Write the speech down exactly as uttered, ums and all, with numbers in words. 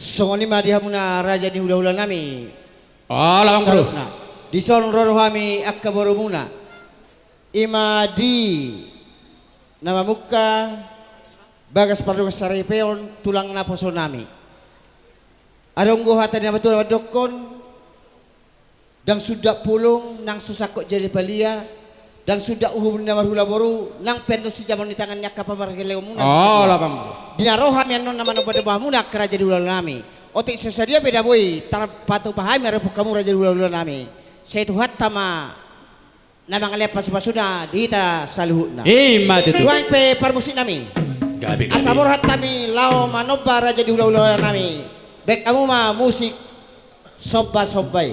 Songon i ma di hamuna raja ni hulahula nami. Ala bang, bro. Saluhutna. Dison ro do hami angka borumuna. I ma di na mamungka bagas pardongansaripeon tulang naposo nami. Adong do hata ni natuatua mandokkon, ndang sundat pulung nang so sangkot jadi palia, ndang sundat uhum ni na marhula boru nang pe annon sijamon ni tangan ni angka pamargeleonmuna. Ala bang. Di na ro hami annon na manombanomba hamuna angka raja ni hulahula nami. Otik so sadia pe na boi tarpatupa hami marhobas hamu raja ni hulahula nami, sai Tuhanta ma na mangalehon pasupasuna di hita saluhutna. I ma tutu. Nuaeng pe parmusik nami, gabe, gabe, asa borhat hami laho manomba raja ni hulahula nami. Baen hamu ma musik sombasomba i.